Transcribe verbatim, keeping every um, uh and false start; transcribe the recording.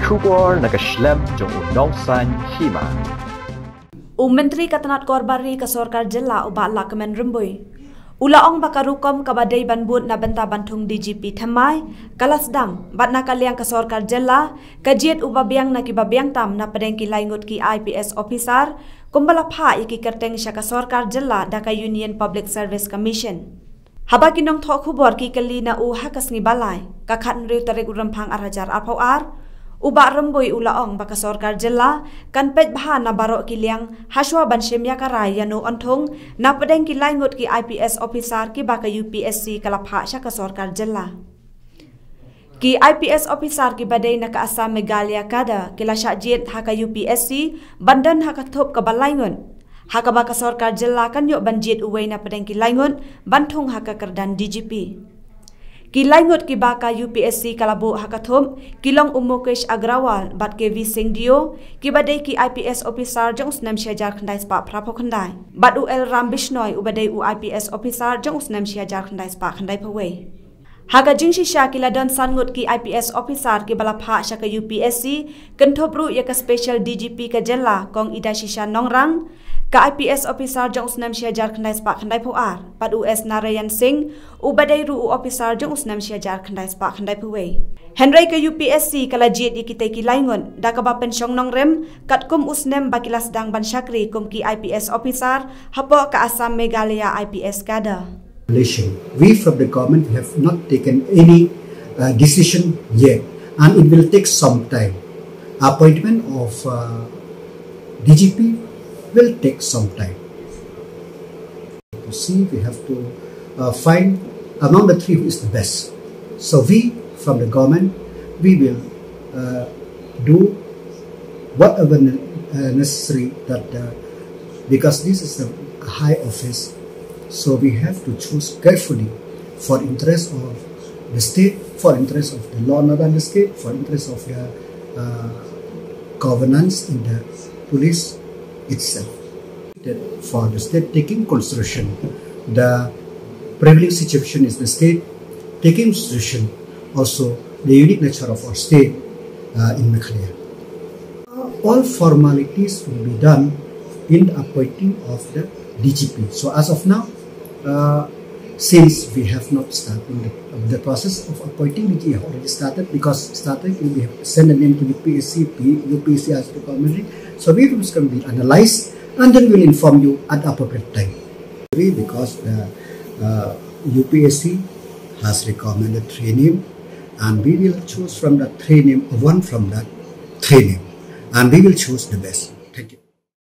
Khubor na ka shlem jong u nongsan hima. U Myntri ka tnat kor bari ka sorkar jylla u Bah Lahkmen Rymbui u la ong ba ka rukom kaba dei ban bud na bynta ban thung D G P thymmai ka la sdang, bad na ka liang ka sorkar jylla ka jied u babiang na ki babiang tam na pdeng ki laingut ki I P S officer kumba la phah ïa ki kyrteng sha ka sorkar jylla da ka Union Public Service Commission. Haba ki nongthoh khubor ki kylli na u ha ka sngi Balai, ka khathynriew tarik u Rymphang ar hajar arphew ar, u Bah Rymbui u la ong ba ka sorkar jylla kan peit bha na baroh ki liang hashwa ban shim ïa ka rai ïa no yn thung na pdeng ki laingut ki I P S officer kiba ka U P S C ka la phah sha ka sorkar jylla. Ki I P S officer kiba dei na ka Assam Meghalaya cadre ki la shah jied ha ka U P S C ban don ha ka thup kaba laingut, ha kaba ka sorkar jylla kan ïoh ban jied uwei na pdeng ki laingut ban thung ha ka kyrdan D G P. Ki laingut kiba ka U P S C ka la buh ha ka thup ki long u Mukesh Agrawal bad K V Singh Deo kiba dei ki I P S officer jong u snem shi hajar khyndai spah phra phew khyndai, bad u L Ram Bishnoi uba dei u I P S officer jong u snem shi hajar khyndai spah khyndai phew wei. Ha ka jingshisha ki la don san ngut ki I P S officer kiba la phah sha ka U P S C, kynthup ruh ïa ka Special D G P ka jylla Kong Idashisha Nongrang, ka I P S officer jong u snem shi hajar khyndai spah khyndai phew ar, bad u S Narayan Singh uba dei ruh u officer jong u snem shi hajar khyndai spah khyndai phew wei. Hynrei ka U P S C ka la jied ïa kitei ki laingut da kaba pynshong nongrim katkum u snem ba ki la sdang ban shakri kum ki I P S officer hapoh ka Assam Meghalaya I P S cadre. Relation. We from the government have not taken any uh, decision yet, and it will take some time. Appointment of uh, D G P will take some time. To see, we have to uh, find among the three who is the best. So we from the government, we will uh, do whatever ne- uh, necessary that uh, because this is a high office, so we have to choose carefully for interest of the state, for interest of the law and order in the state, for interest of the uh, governance in the police itself. That for the state taking consideration the prevailing situation is the state taking consideration also the unique nature of our state uh, in Meghalaya. All formalities will be done in the appointing of the D G P. So as of now, uh, since we have not started the, the process of appointing D G P have already started because started we have sent a name to U P S C, P- U P S C has recommended. So we will analyze and then we'll inform you at appropriate time. Because the uh, U P S C has recommended three name, and we will choose from the three name, one from that three name, and we will choose the best.